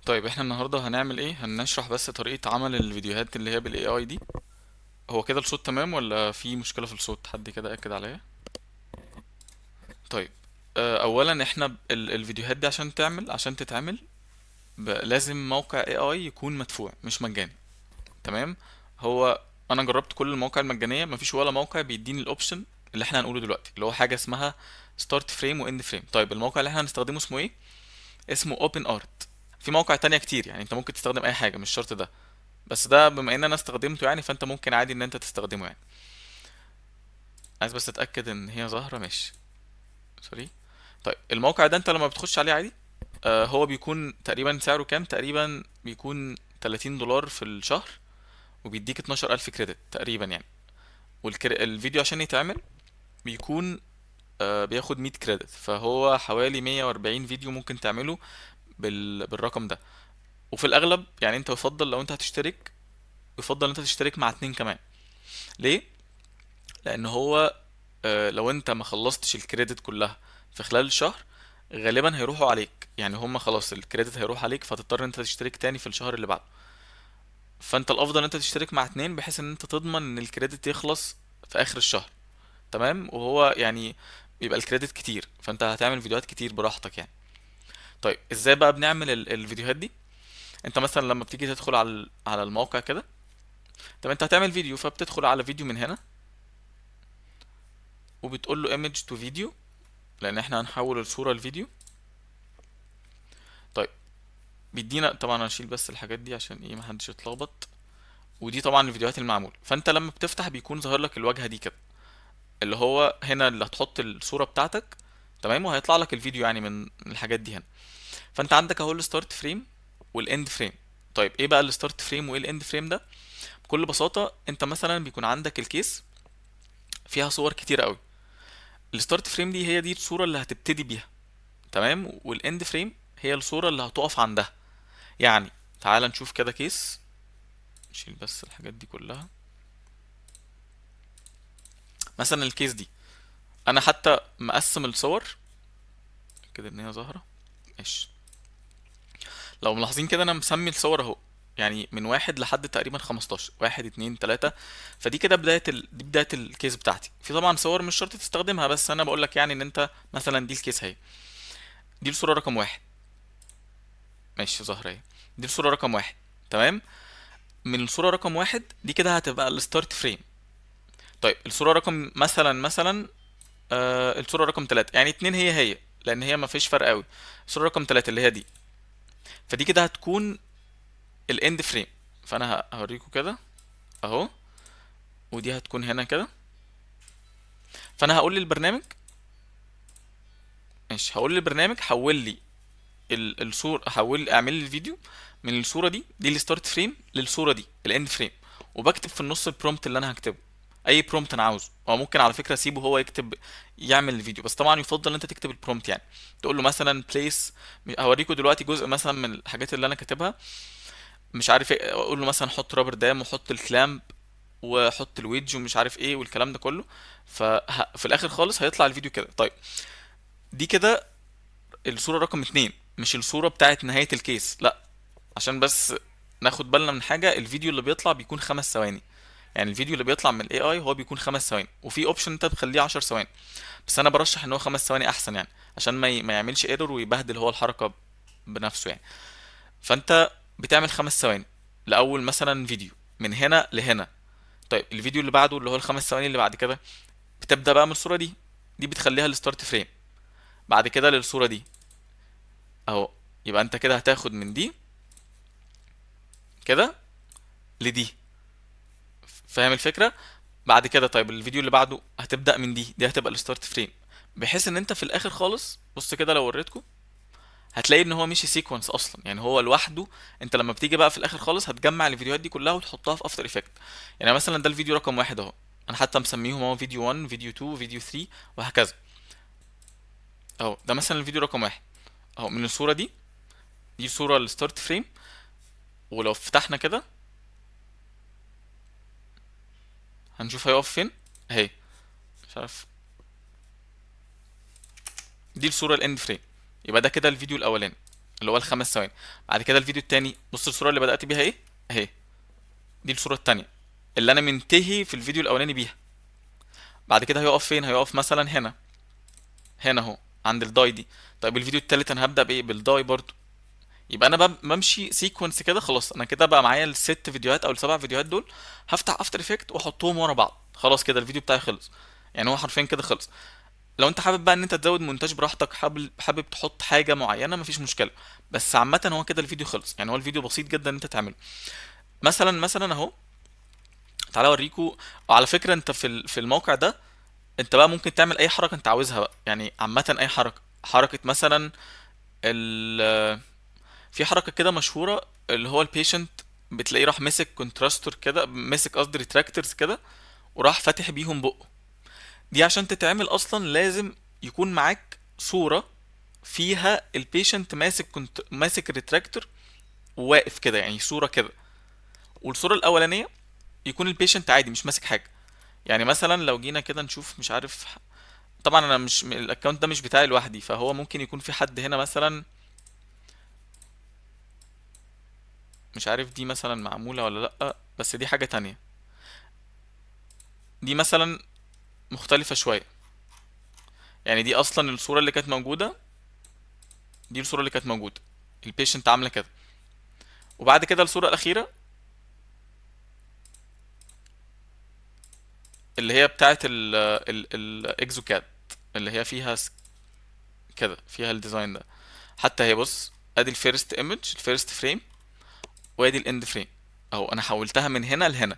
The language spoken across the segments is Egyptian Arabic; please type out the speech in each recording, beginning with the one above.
طيب احنا النهارده هنعمل ايه؟ هنشرح بس طريقة عمل الفيديوهات اللي هي بال AI دي. هو كده الصوت تمام ولا في مشكلة في الصوت؟ حد كده اكد عليا. طيب، اولا احنا الفيديوهات دي عشان تتعمل لازم موقع AI يكون مدفوع مش مجاني. تمام. هو انا جربت كل المواقع المجانية، مفيش ولا موقع بيديني ال option اللي احنا هنقوله دلوقتي، اللي هو حاجة اسمها start frame و end frame. طيب الموقع اللي احنا هنستخدمه اسمه ايه؟ اسمه Open Art. في مواقع تانية كتير، يعني انت ممكن تستخدم اي حاجة، مش شرط ده، بس ده بما ان انا استخدمته يعني، فانت ممكن عادي ان انت تستخدمه يعني. عايز بس اتاكد ان هي ظاهره. ماشي، sorry. طيب الموقع ده انت لما بتخش عليه عادي، هو بيكون تقريبا سعره كام؟ تقريبا بيكون $30 في الشهر، وبيديك 12000 credit تقريبا يعني. والفيديو عشان يتعمل بيكون بياخد 100 credit، فهو حوالي 140 فيديو ممكن تعمله بالرقم ده. وفي الاغلب يعني انت يفضل لو انت هتشترك، يفضل انت تشترك مع اتنين كمان. ليه؟ لان هو لو انت ما خلصتش ال credit كلها في خلال الشهر، غالبا هيروحوا عليك، يعني هم خلاص ال credit هيروح عليك، فتضطر انت تشترك تاني في الشهر اللي بعده. فانت الافضل ان انت تشترك مع اتنين، بحيث ان انت تضمن ان ال credit يخلص في اخر الشهر. تمام. وهو يعني بيبقى ال credit كتير، فانت هتعمل فيديوهات كتير براحتك يعني. طيب ازاي بقى بنعمل الفيديوهات دي؟ انت مثلا لما بتيجي تدخل على الموقع كده، طب انت هتعمل فيديو، فبتدخل على فيديو من هنا وبتقول له image to video، لان احنا هنحول الصورة لفيديو. طيب بيدينا طبعا، هشيل بس الحاجات دي عشان ايه محدش يتلخبط. ودي طبعا الفيديوهات المعمولة. فانت لما بتفتح بيكون ظاهر لك الواجهة دي كده، اللي هو هنا اللي هتحط الصورة بتاعتك، تمام، وهيطلع لك الفيديو يعني من الحاجات دي هنا. فانت عندك اهو ال start frame وال end frame. طيب ايه بقى ال start frame وايه ال end frame ده؟ بكل بساطة انت مثلا بيكون عندك ال case فيها صور كتير قوي. ال start frame دي هي دي الصورة اللي هتبتدي بيها، تمام، وال end frame هي الصورة اللي هتقف عندها. يعني تعال نشوف كده case، نشيل بس الحاجات دي كلها. مثلا ال case دي انا حتى مقسم الصور كده ان هي ظاهرة، ماشي. لو ملاحظين كده انا مسمي الصور اهو، يعني من 1 لحد تقريبا 15، 1 2 3، فدي كده بداية دي بداية ال case بتاعتي. في طبعا صور مش شرط تستخدمها، بس انا بقول لك يعني ان انت مثلا دي ال case اهي، دي الصورة رقم 1، ماشي ظاهرة اهي، دي الصورة رقم 1، تمام. من الصورة رقم 1 دي كده هتبقى ال start frame. طيب الصورة رقم مثلا، الصورة رقم 3، يعني 2 هي هي لان هي ما فيش فرق قوي. الصورة رقم 3 اللي هي دي، فدي كده هتكون ال end frame. فانا هوريكم كده اهو، ودي هتكون هنا كده. فانا هقول للبرنامج، ماشي، هقول للبرنامج حول لي الصورة، حول، اعمل لي الفيديو من الصورة دي، دي ال start frame، للصورة دي ال end frame، وبكتب في النص ال prompt اللي انا هكتبه، اي prompt انا عاوزه. او ممكن على فكرة اسيبه هو يكتب يعمل الفيديو، بس طبعا يفضل ان انت تكتب ال prompt، يعني تقول له مثلا place. هوريكم دلوقتي جزء مثلا من الحاجات اللي انا كاتبها، مش عارف ايه، اقول له مثلا حط rubber dam وحط ال clamp وحط ال wedge ومش عارف ايه والكلام ده كله. ففي الاخر خالص هيطلع الفيديو كده. طيب دي كده الصورة رقم 2، مش الصورة بتاعت نهاية ال case، لا، عشان بس ناخد بالنا من حاجة، الفيديو اللي بيطلع بيكون 5 ثواني، يعني الفيديو اللي بيطلع من ال AI هو بيكون 5 ثواني، وفي option انت بتخليه 10 ثواني، بس انا برشح ان هو 5 ثواني احسن يعني، عشان ما يعملش error ويبهدل هو الحركة بنفسه يعني. فانت بتعمل 5 ثواني لاول مثلا فيديو من هنا لهنا. طيب الفيديو اللي بعده اللي هو الخمس ثواني اللي بعد كده بتبدأ بقى من الصورة دي، دي بتخليها ال start frame، بعد كده للصورة دي اهو، يبقى انت كده هتاخد من دي كده لدي، فاهم الفكرة؟ بعد كده طيب الفيديو اللي بعده هتبدأ من دي، دي هتبقى ال start frame، بحيث ان انت في الاخر خالص بص كده لو وريتكم هتلاقي ان هو مشي sequence اصلا، يعني هو لوحده. انت لما بتيجي بقى في الاخر خالص هتجمع الفيديوهات دي كلها وتحطها في After Effects. يعني مثلا ده الفيديو رقم 1 اهو، انا حتى مسميهم اهو فيديو 1 فيديو 2 فيديو 3 وهكذا اهو. ده مثلا الفيديو رقم 1 اهو، من الصورة دي، دي صورة ال start frame، ولو فتحنا كده هنشوف هيقف فين اهي، مش عارف، دي الصورة ال end frame. يبقى ده كده الفيديو الاولاني. اللي هو ال5 ثواني. بعد كده الفيديو التاني، بص الصورة اللي بدأت بيها ايه، اهي دي الصورة التانية اللي انا منتهي في الفيديو الاولاني بيها. بعد كده هيقف فين؟ هيقف مثلا هنا، هنا اهو عند ال dye دي. طيب الفيديو التالت انا هبدأ بايه؟ بال dye برضو. يبقى انا بمشي sequence كده. خلاص انا كده بقى معايا ال6 فيديوهات او ال7 فيديوهات دول، هفتح After Effect واحطهم ورا بعض، خلاص كده الفيديو بتاعي خلص. يعني هو حرفيا كده خلص. لو انت حابب بقى ان انت تزود مونتاج براحتك، حابب تحط حاجة معينة، مفيش مشكله. بس عامة هو كده الفيديو خلص. يعني هو الفيديو بسيط جدا ان انت تعمله. مثلا اهو، تعالى اوريكو. على فكرة انت في الموقع ده انت بقى ممكن تعمل اي حركة انت عاوزها بقى. يعني عامة اي حركه، حركة مثلا ال في حركة كده مشهورة اللي هو ال patient بتلاقيه راح مسك contrastor كده، مسك قصدي retractors كده، وراح فاتح بيهم بقه. دي عشان تتعمل اصلا لازم يكون معاك صوره فيها ال patient ماسك كنت ماسك ال retractor وواقف كده، يعني صوره كده. والصورة الاولانية يكون ال patient عادي مش ماسك حاجه. يعني مثلا لو جينا كده نشوف، مش عارف، طبعا انا مش ال account ده مش بتاعي لوحدي، فهو ممكن يكون في حد هنا مثلا، مش عارف دي مثلا معمولة ولا لأ، بس دي حاجة تانية، دي مثلا مختلفة شوية. يعني دي اصلا الصورة اللي كانت موجودة، دي الصورة اللي كانت موجودة ال patient عاملة كده. وبعد كده الصورة الأخيرة اللي هي بتاعة ال exocad اللي هي فيها كده، فيها ال design ده. حتى هي بص، ادي ال first image، ال first frame، وادي ال end frame اهو. انا حولتها من هنا لهنا.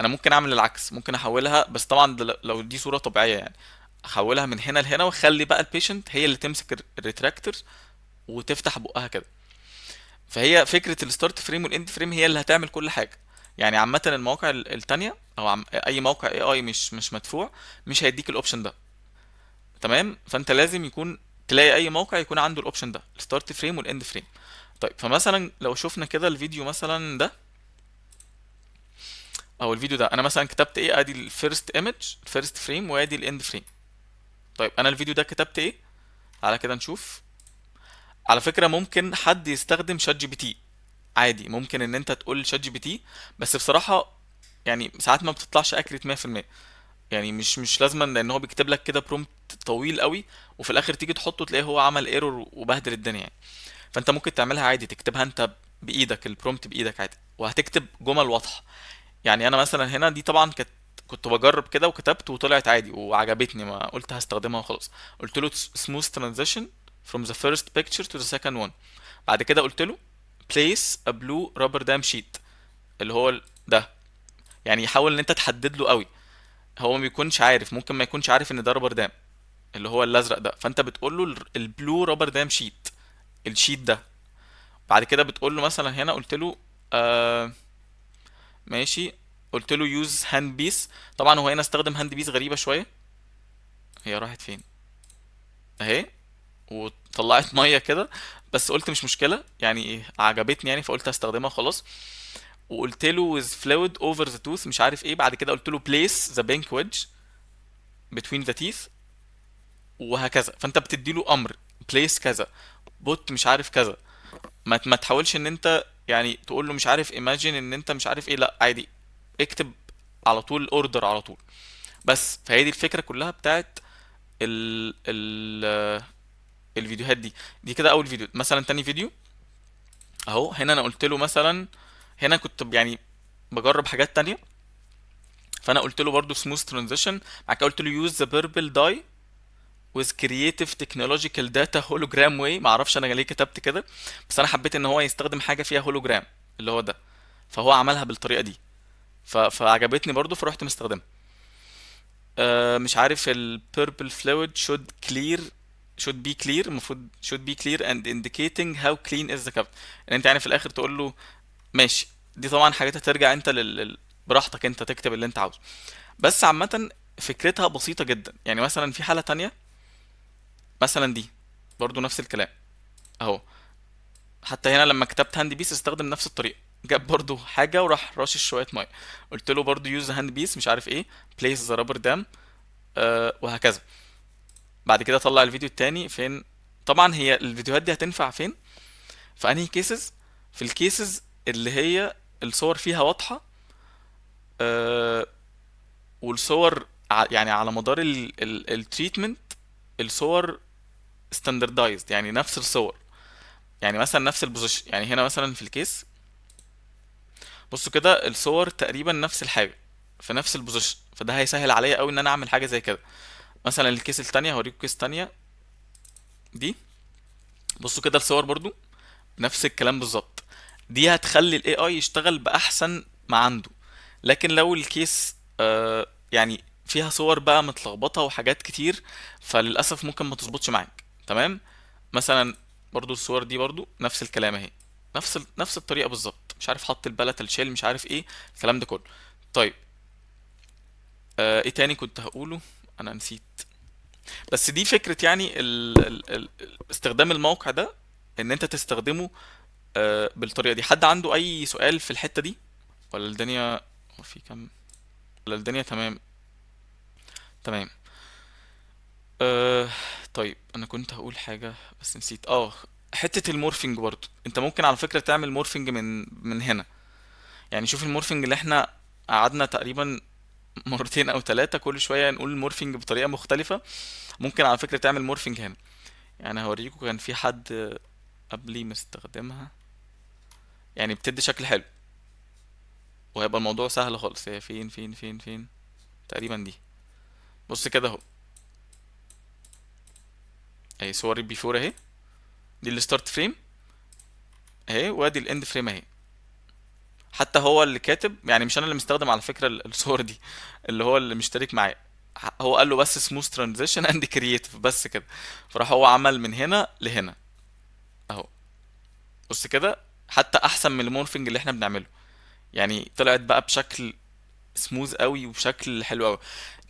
انا ممكن اعمل العكس، ممكن احولها، بس طبعا ده لو دي صورة طبيعية يعني، احولها من هنا لهنا واخلي بقى ال patient هي اللي تمسك ال retractor وتفتح بقها كده. فهي فكرة ال start frame وال end frame هي اللي هتعمل كل حاجة. يعني عامة المواقع التانية او اي موقع AI مش مدفوع مش هيديك ال option ده، تمام؟ فانت لازم يكون تلاقي اي موقع يكون عنده ال option ده، ال start frame وال end frame. طيب فمثلا لو شفنا كده الفيديو مثلا ده او الفيديو ده، انا مثلا كتبت ايه؟ ادي ال first image، ال first frame، وادي ال end frame. طيب انا الفيديو ده كتبت ايه؟ على كده نشوف. على فكرة ممكن حد يستخدم ChatGPT عادي، ممكن ان انت تقول ChatGPT، بس بصراحة يعني ساعات ما بتطلعش accurate 100%. يعني مش لازما، لان هو بيكتب لك كده prompt طويل قوي، وفي الاخر تيجي تحطه تلاقيه هو عمل error وبهدل الدنيا يعني. فانت ممكن تعملها عادي، تكتبها انت بايدك، ال prompt بايدك عادي، وهتكتب جمل واضحة. يعني انا مثلا هنا دي طبعا كنت بجرب كده وكتبت وطلعت عادي وعجبتني، ما قلت هستخدمها وخلاص. قلت له smooth transition from the first picture to the second one. بعد كده قلت له place a blue rubber dam sheet، اللي هو ده. يعني يحاول ان انت تحدد له قوي، هو ما بيكونش عارف، ممكن ما يكونش عارف ان ده rubber dam اللي هو الازرق ده، فانت بتقول له ال blue rubber dam sheet، ال sheet ده. بعد كده بتقول له مثلا هنا قلت له ماشي، قلت له use hand piece. طبعا هو هنا استخدم hand piece غريبة شوية، هي راحت فين اهي، وطلعت مية كده، بس قلت مش مشكلة يعني عجبتني يعني، فقلت هستخدمها خلاص. وقلت له with fluid over the tooth مش عارف ايه. بعد كده قلت له place the pink wedge between the teeth وهكذا. فانت بتدي له امر place كذا، put مش عارف كذا، ما تحاولش ان انت يعني تقول له مش عارف imagine ان انت مش عارف ايه، لا عادي اكتب على طول order على طول بس. فهي دي الفكرة كلها بتاعت ال الفيديوهات دي. دي كده اول فيديو. مثلا تاني فيديو اهو، هنا انا قلت له مثلا، هنا كنت يعني بجرب حاجات تانية، فانا قلت له برضو smooth transition. بعد كده قلت له use the purple dye with creative technological data hologram way. ما اعرفش انا ليه كتبت كده، بس انا حبيت ان هو يستخدم حاجة فيها هولوجرام اللي هو ده، فهو عملها بالطريقة دي، فعجبتني برضو فروحت مستخدمها. مش عارف ال purple fluid should clear، should be clear، المفروض should be clear and indicating how clean is the cup. ان انت يعني في الاخر تقول له ماشي. دي طبعا حاجات هترجع انت براحتك انت تكتب اللي انت عاوزه، بس عامة فكرتها بسيطة جدا. يعني مثلا في حالة تانية مثلا دي برضو نفس الكلام اهو، حتى هنا لما كتبت hand piece استخدم نفس الطريقة، جاب برضو حاجة وراح رشش شوية مية. قلت له برضو use hand piece مش عارف ايه، place the rubber dam، وهكذا. بعد كده طلع الفيديو التاني فين. طبعا هي الفيديوهات دي هتنفع فين؟ في انهي cases؟ في ال cases اللي هي الصور فيها واضحة، والصور يعني على مدار ال treatment الصور standardized، يعني نفس الصور، يعني مثلا نفس ال position. يعني هنا مثلا في ال case بصوا كده الصور تقريبا نفس الحاجة في نفس ال position، فده هيسهل عليا قوي ان انا اعمل حاجة زي كده. مثلا ال case التانية هوريكم case تانية دي، بصوا كده الصور برضو نفس الكلام بالظبط. دي هتخلي ال AI يشتغل باحسن ما عنده. لكن لو ال case يعني فيها صور بقى متلخبطه وحاجات كتير، فللاسف ممكن ما تظبطش معاك. تمام، مثلا برضو الصور دي برضو نفس الكلام اهي، نفس الطريقة بالظبط، مش عارف حط ال palatal shell مش عارف ايه الكلام ده كله. طيب ايه تاني كنت هقوله؟ انا نسيت. بس دي فكرة يعني استخدام الموقع ده، ان انت تستخدمه بالطريقة دي. حد عنده اي سؤال في الحتة دي ولا الدنيا هو في كم؟ ولا الدنيا تمام؟ تمام. طيب انا كنت هقول حاجة بس نسيت. حتة ال morphing برضو انت ممكن على فكرة تعمل morphing من هنا. يعني شوف ال morphing اللي احنا قعدنا تقريبا مرتين او ثلاثة كل شوية نقول ال morphing بطريقة مختلفة، ممكن على فكرة تعمل morphing هنا. يعني هوريكم كان في حد قبلي مستخدمها، يعني بتدي شكل حلو وهيبقى الموضوع سهل خالص. هي فين فين فين فين تقريبا دي، بص كده اهو، اهي صور ال before اهي، دي ال start frame اهي، وادي ال end frame اهي. حتى هو اللي كاتب، يعني مش انا اللي مستخدم على فكرة الصور دي، اللي هو اللي مشترك معايا، هو قال له بس smooth transition and creative بس كده، فراح هو عمل من هنا لهنا اهو. بص كده، حتى احسن من ال morphing اللي احنا بنعمله، يعني طلعت بقى بشكل سموث قوي وبشكل حلو قوي.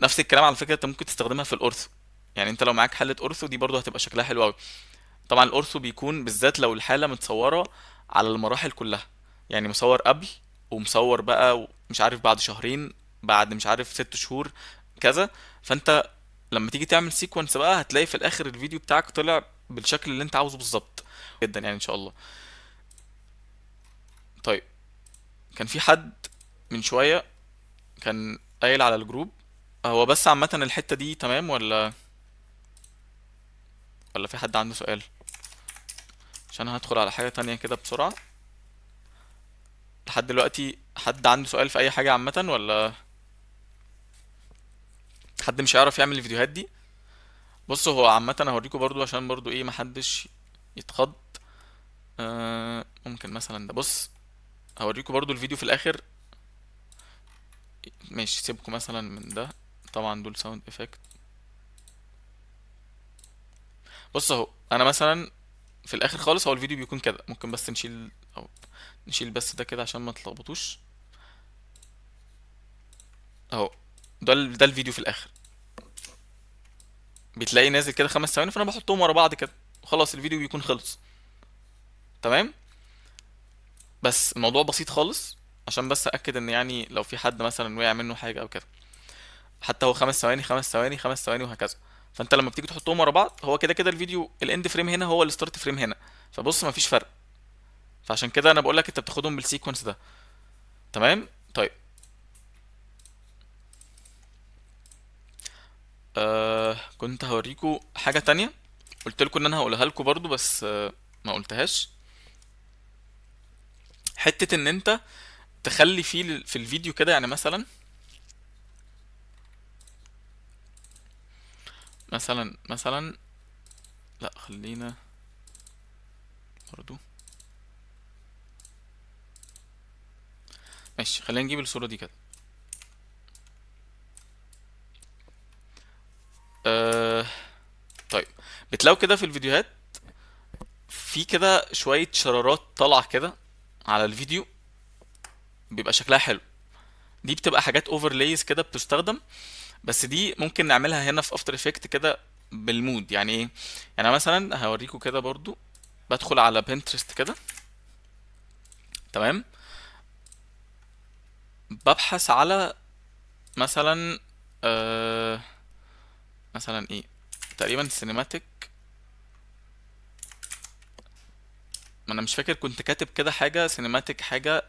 نفس الكلام على فكرة انت ممكن تستخدمها في ال ortho، يعني انت لو معاك حاله ortho دي برضو هتبقى شكلها حلو قوي. طبعا ال ortho بيكون بالذات لو الحالة متصورة على المراحل كلها، يعني مصور قبل ومصور بقى مش عارف بعد شهرين، بعد مش عارف 6 شهور كذا، فانت لما تيجي تعمل sequence بقى هتلاقي في الاخر الفيديو بتاعك طلع بالشكل اللي انت عاوزه بالظبط جدا يعني ان شاء الله. طيب كان في حد من شوية كان قايل على ال group، هو بس عامة الحتة دي تمام ولا في حد عنده سؤال؟ عشان هدخل على حاجة تانية كده بسرعة. لحد دلوقتي حد عنده سؤال في أي حاجة عامة، ولا حد مش هيعرف يعمل الفيديوهات دي؟ بصوا هو عامة أنا هوريكم برضو عشان برضو إيه محدش يتخض. ممكن مثلا ده، بص هوريكم برضو الفيديو في الآخر. ماشي، سيبكم مثلا من ده، طبعا دول sound effect. بص اهو، انا مثلا في الاخر خالص هو الفيديو بيكون كده، ممكن بس نشيل او نشيل بس ده كده عشان ما تلخبطوش. اهو ده الفيديو في الاخر بتلاقيه نازل كده 5 ثواني، فانا بحطهم ورا بعض كده وخلاص الفيديو بيكون خلص. تمام، بس الموضوع بسيط خالص، عشان بس اكد ان لو في حد مثلا وقع منه حاجة او كده، حتى هو 5 ثواني 5 ثواني 5 ثواني وهكذا. فانت لما بتيجي تحطهم ورا بعض هو كده كده الفيديو ال end frame هنا هو ال start frame هنا، فبص مفيش فرق. فعشان كده انا بقول لك انت بتاخدهم بال sequence ده. تمام. طيب كنت هوريكم حاجة تانية قلت لكم ان انا هقولها لكم برضو بس ما قلتهاش. حتة ان انت تخلي فيه في الفيديو كده، يعني مثلا مثلا لا خلينا برضو ماشي، خلينا نجيب الصورة دي كده. طيب بتلاقوا كده في الفيديوهات في كده شوية شرارات طالعة كده على الفيديو بيبقى شكلها حلو. دي بتبقى حاجات overlays كده بتستخدم، بس دي ممكن نعملها هنا في After Effects كده بال mode. يعني ايه؟ يعني مثلا هوريكم كده برضو، بدخل على Pinterest كده، تمام، ببحث على مثلا، مثلا ايه تقريبا cinematic ما انا مش فاكر كنت كاتب كده حاجة cinematic، حاجة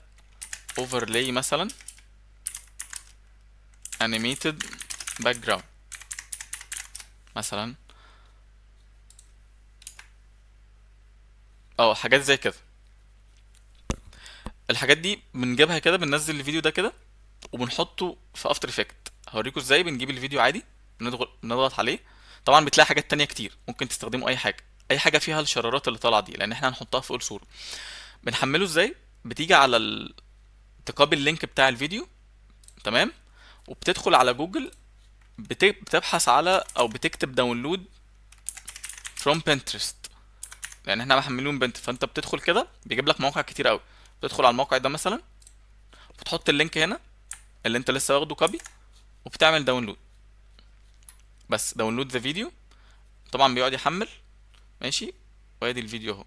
overlay مثلا، animated background مثلا، اه حاجات زي كده. الحاجات دي بنجيبها كده، بننزل الفيديو ده كده وبنحطه في After Effects. هوريكم ازاي. بنجيب الفيديو عادي، بنضغط عليه. طبعا بتلاقي حاجات تانية كتير، ممكن تستخدموا اي حاجة، اي حاجة فيها الشرارات اللي طالعه دي، لان احنا هنحطها فوق الصورة. بنحمله ازاي؟ بتيجي على ت copy ال link بتاع الفيديو، تمام، وبتدخل على جوجل، بتبحث على او بتكتب download from Pinterest، لان احنا محملين من Pinterest. فانت بتدخل كده بيجيب لك مواقع كتير قوي. بتدخل على الموقع ده مثلا، بتحط ال link هنا اللي انت لسه واخده copy، وبتعمل download، بس download the video. طبعا بيقعد يحمل، ماشي. وادي الفيديو اهو.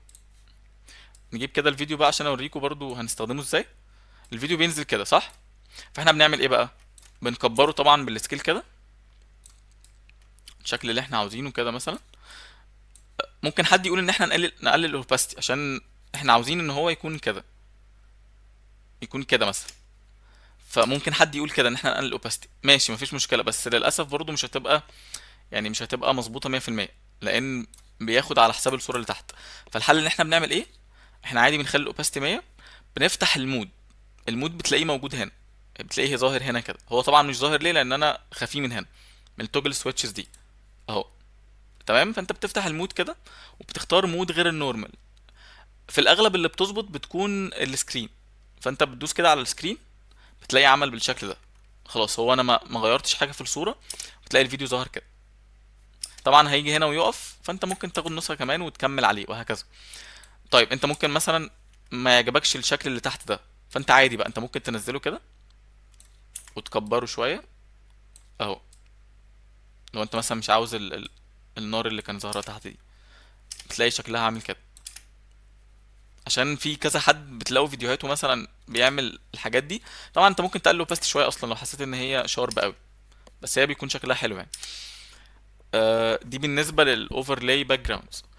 نجيب كده الفيديو بقى عشان اوريكم برضو هنستخدمه ازاي. الفيديو بينزل كده صح؟ فاحنا بنعمل ايه بقى؟ بنكبره طبعا بال scale كده الشكل اللي احنا عاوزينه كده مثلا. ممكن حد يقول ان احنا نقلل ال opacity عشان احنا عاوزين ان هو يكون كده، يكون كده مثلا. فممكن حد يقول كده ان احنا نقلل ال opacity، ماشي مفيش مشكله، بس للاسف برضو مش هتبقى، يعني مش هتبقى مظبوطة 100%، لان بياخد على حساب الصورة اللي تحت. فالحل ان احنا بنعمل ايه؟ احنا عادي بنخلي ال opacity 100، بنفتح ال mode. ال mode بتلاقيه موجود هنا، بتلاقيه ظاهر هنا كده. هو طبعا مش ظاهر ليه؟ لان انا خفيه من هنا، من ال toggle switches دي اهو، تمام. فانت بتفتح ال mode كده وبتختار mode غير ال normal. في الاغلب اللي بتظبط بتكون ال screen، فانت بتدوس كده على ال screen بتلاقي عمل بالشكل ده. خلاص هو انا ما غيرتش حاجة في الصورة، بتلاقي الفيديو ظهر كده. طبعا هيجي هنا ويقف، فانت ممكن تاخد نسخه كمان وتكمل عليه وهكذا. طيب انت ممكن مثلا ما يعجبكش الشكل اللي تحت ده، فانت عادي بقى انت ممكن تنزله كده وتكبره شوية اهو. لو انت مثلا مش عاوز النار اللي كان ظاهره تحت دي، بتلاقي شكلها عامل كده. عشان في كذا حد بتلاقوا فيديوهاته مثلا بيعمل الحاجات دي. طبعا انت ممكن تقلل بس شوية اصلا لو حسيت ان هي sharp قوي، بس هي بيكون شكلها حلو يعني. دي بالنسبة لل overlay backgrounds.